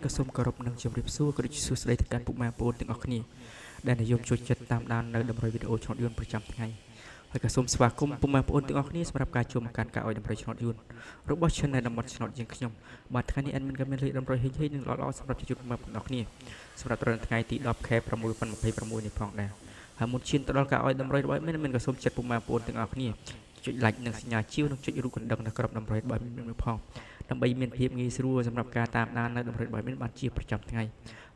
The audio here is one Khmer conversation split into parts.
ក៏សូមគោរពនិងជម្រាបសួរក៏ដូចជាសួស្តីទៅកាន់ពុកម៉ែបងប្អូនទាំងអស់គ្នាដែលនិយមចូលចិត្តតាមដាននៅតម្រុយវីដេអូឆ្នោតយួនប្រចាំថ្ងៃហើយក៏សូមស្វាគមន៍ពុកម៉ែបងប្អូនទាំងអស់គ្នាសម្រាប់ការចូលមកកាន់ការអោយតម្រុយឆ្នោតយួនរបស់ Channel តំបន់ឆ្នោតយើងខ្ញុំបាទថ្ងៃនេះ admin ក៏មានលេខតម្រុយហេងៗនិងល្អៗសម្រាប់ជូនពុកម៉ែបងប្អូនទាំងអស់គ្នាសម្រាប់ត្រឹមថ្ងៃទី10ខែ6 2026នេះផងដែរហើយមុនឈានទៅដល់ការអោយតម្រុយរបស់ admin ក៏សូមចិត្តពុកម៉ែបងប្អូនទាំងអស់គ្នាចុច like និងសញ្ញាជាវនិងចុចរូបកណ្ដឹងនៅក្រោមតម្រុយរបស់ admin ផងដើម្បីមានភាពងាយស្រួលសម្រាប់ការតាមដាននៅតម្រុយរបស់ admin បានជាប្រចាំថ្ងៃ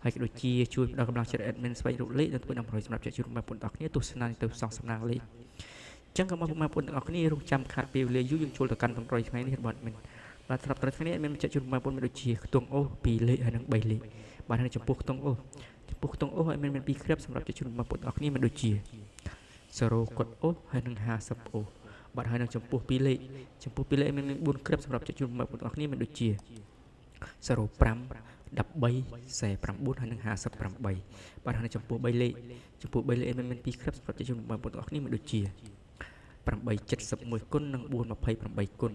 ហើយក៏ដូចជាជួយផ្ដល់កម្លាំងចិត្ត admin ស្វែងរកលេខនិងធ្វើតម្រុយសម្រាប់ជូនបងប្អូនទាំងអស់គ្នាទស្សនាទៅសងសំណាងលេខចឹងក៏មកពុកម៉ែបងប្អូនទាំងអស់គ្នារងចាំខាត់ពេលវេលាយូរយើងចូលទៅកាន់តម្រុយថ្ងៃនេះរបស់ admin បាទសម្រាប់ថ្ងៃនេះ admin បញ្ជាក់ជូនបងប្អូនមានដូចជាខ្ទង់អូស2លេខហើយនិង3លេខបាទហើយចំពោះខ្ទង់អូសចំពោះខ្ទង់អូស admin មាន2គ្រាប់សម្រាប់ជូនបងប្អូនទាំងអស់គ្នាមានដូចជា0កុដអូសហើយនិង50អូសបាទហើយនឹងចំពោះ2លេខចំពោះ2លេខមាន4គ្រាប់សម្រាប់ជូនបងប្អូនទាំងអស់គ្នាមានដូចជា05 13 49ហើយនិង58បាទហើយចំពោះ3លេខចំពោះ3លេខមាន2គ្រាប់សម្រាប់ជូនបងប្អូនទាំងអស់គ្នាមានដូចជា871គុណនិង428គុណ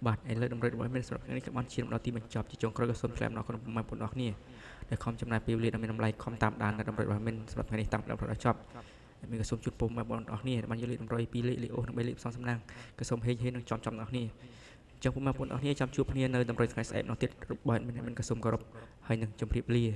បាទឥឡូវតម្រុយរបស់មានសម្រាប់ថ្ងៃនេះក៏បានឈានដល់ទីបញ្ចប់ជាចុងក្រោយក៏សូមថ្លែងអំណរគុណបងប្អូនទាំងអស់គ្នាដែលខំចំណាយពេលវេលាដ៏មានតម្លៃខំតាមដាននៅតម្រុយរបស់មានសម្រាប់ថ្ងៃនេះតាមដល់ចប់មានក៏សូមជូនពរបងប្អូនទាំងអស់គ្នាបានយកលេខតម្រុយ2លេខលេខអូសនិង3លេខផ្សំសំណាងក៏សូមហេងហេងនិងចំចំទាំងអស់គ្នាចឹងពុកម៉ែបងប្អូនទាំងអស់គ្នាចាំជួបគ្នានៅតម្រុយថ្ងៃស្អែកនោះទៀតរបស់មានក៏សូមគោរពហើយនឹងជម្រាបលា។